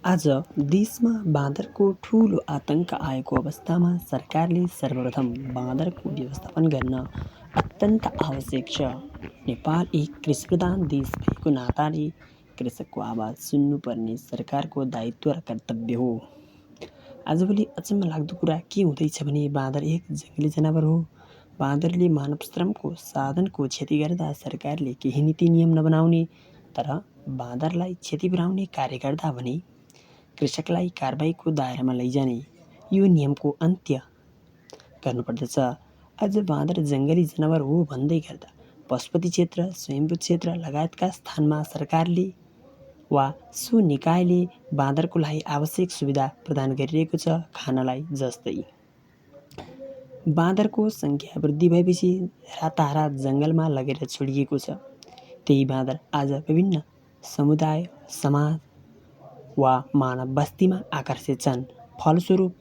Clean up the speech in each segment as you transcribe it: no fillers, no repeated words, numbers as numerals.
आज देशमा बाँदरको ठुलो आतंक आएको अवस्थामा सरकारले सर्वप्रथम बाँदरको व्यवस्थापन गर्न अत्यन्त आवश्यक छ। नेपाल एक कृषिप्रधान देश भएको नाताले कृषकको आवाज सुन्नुपर्ने सरकारको दायित्व र कर्तव्य हो। आजभोलि अचम्म लाग्दो कुरा के हुँदैछ भने बाँदर एक जङ्गली जनावर हो। बाँदरले मानव श्रमको साधनको क्षति गर्दा सरकारले केही नीति नियम नबनाउने तर बाँदरलाई क्षति पुर्याउने कार्य गर्दा भने कृषकलाई कारबाहीको दायरामा लैजाने यो नियमको अन्त्य गर्नुपर्दछ। अझ बाँदर जङ्गली जनावर हो भन्दै गर्दा पशुपति क्षेत्र, स्वयम्भू क्षेत्र लगायतका स्थानमा सरकारले वा सो निकायले बाँदरको लागि आवश्यक सुविधा प्रदान गरिरहेको छ। खानलाई जस्तै बाँदरको सङ्ख्या वृद्धि भएपछि रातारात जङ्गलमा लगेर छोडिएको छ। त्यही बाँदर आज विभिन्न समुदाय, समाज वा मानव बस्तीमा आकर्षित छन्। फलस्वरूप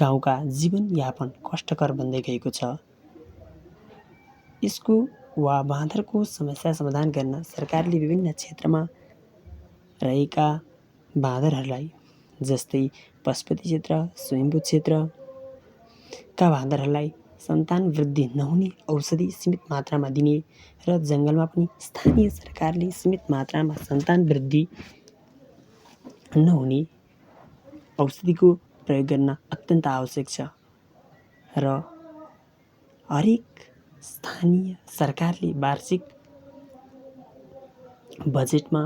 गाउँका जीवनयापन कष्टकर बन्दै गएको छ। यसको वा बाँदरको समस्या समाधान गर्न सरकारले विभिन्न क्षेत्रमा रहेका बाँदरहरूलाई जस्तै पशुपति क्षेत्र, स्वयम्भू क्षेत्रका बाँदरहरूलाई सन्तान वृद्धि नहुने औषधि सीमित मात्रामा दिने र जङ्गलमा पनि स्थानीय सरकारले सीमित मात्रामा सन्तान वृद्धि नहुने औषधिको प्रयोग गर्न अत्यन्त आवश्यक छ र हरेक स्थानीय सरकारले वार्षिक बजेटमा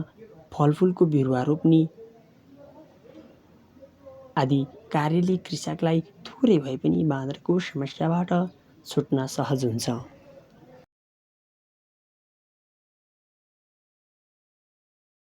फलफुलको बिरुवा रोप्ने आदि कार्यले कृषकलाई थोरै भए पनि बाँदरको समस्याबाट छुट्न सहज हुन्छ।